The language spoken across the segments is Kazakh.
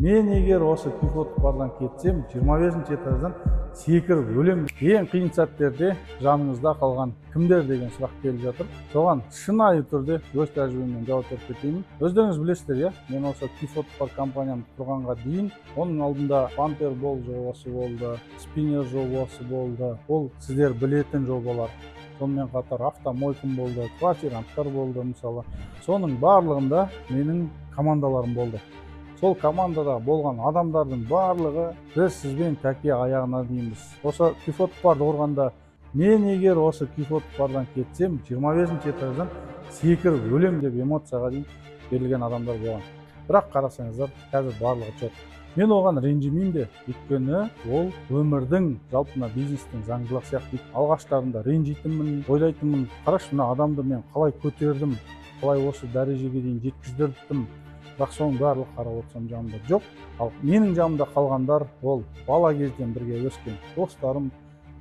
Мен егер осы Кюфот бардан кетсем, 25 этаждан секіріп өлем. Ең қиын сәттерде жаныңызда қалған кімдер деген сұрақ келіп жатыр. Соған шынайы түрде өз тәжірибемнен жауап беріп кетейін. Өздеріңіз білесіздер, иә, мен осы Кюфот бар компаниямды құрғанға дейін, оның алдында Пампербол жобасы болды, Спиннер жобасы болды, ол сіздер білетін жобалар. Сонымен қатар автомойкам болды, квартиранттар болды. Мысалы, соның барлығында менің командаларым болды. Сол командада болған адамдардың барлығы: «Біз сізбен, тәке, аяғына дейінбіз». Осы Кюфот барды құрғанда, мен егер осы Кюфот бардан кетсем, 25 этаждан секіріп өлем деп эмоцияға дейін берілген адамдар болған. Бірақ қарасаңыздар, қазір барлығы жоқ. Мен оған ренжімеймін де, өйткені ол өмірдің, жалпы мына бизнестің заңдылығы сияқты. Алғаштарында ренжитінмін, ойлайтынмын: қарашы, мына адамды мен қалай көтердім, қалай осы дәрежеге дейін жеткіздірдім. Бірақ соның барлығы, қарап отырсам, жанымда жоқ. Ал менің жанымда қалғандар — ол бала кезден бірге өскен достарым,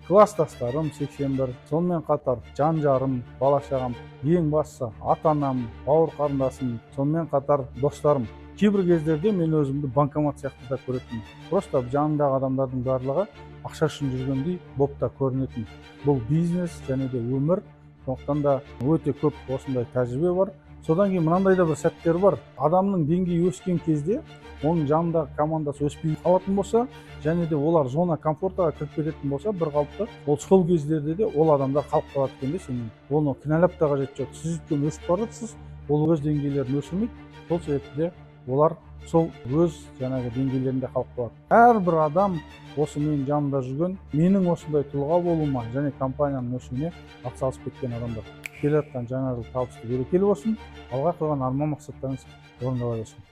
класстастарым 81, сонымен қатар жан жарым, бала шағам, ең бастысы ата анам, бауыр қарындасым, сонымен қатар достарым. Кейбір кездерде мен өзімді банкомат сияқты да көретінмін. Просто жанымдағы адамдардың барлығы ақша үшін жүргендей болып та көрінетін. Бұл бизнес және де өмір, сондықтан да өте көп осындай тәжірибе бар. Содан кейін мынандай да бір сәттер бар: адамның деңгейі өскен кезде оның жанындағы командасы өспей қалатын болса және де олар зона комфортаға кіріп кететін болса бір қалыпты, ол сол кездерде де ол адамдар қалып қалады екен де. Сенен оны кінәлап та қажеті жоқ. Сіз өйткені өсіп бара жатсыз, ол өз деңгейлерін өсірмейді. Сол себепті де олар сол өз жаңағы деңгейлерінде қалып қалады. Әрбір адам осы менің жанымда жүрген, менің осындай тұлға болуыма және компанияның өсуіне атсалысып кеткен адамдар. Келе жатқан жаңа жыл табысты, берекелі болсын, алға қойған арман мақсаттарыңыз орындала берсін.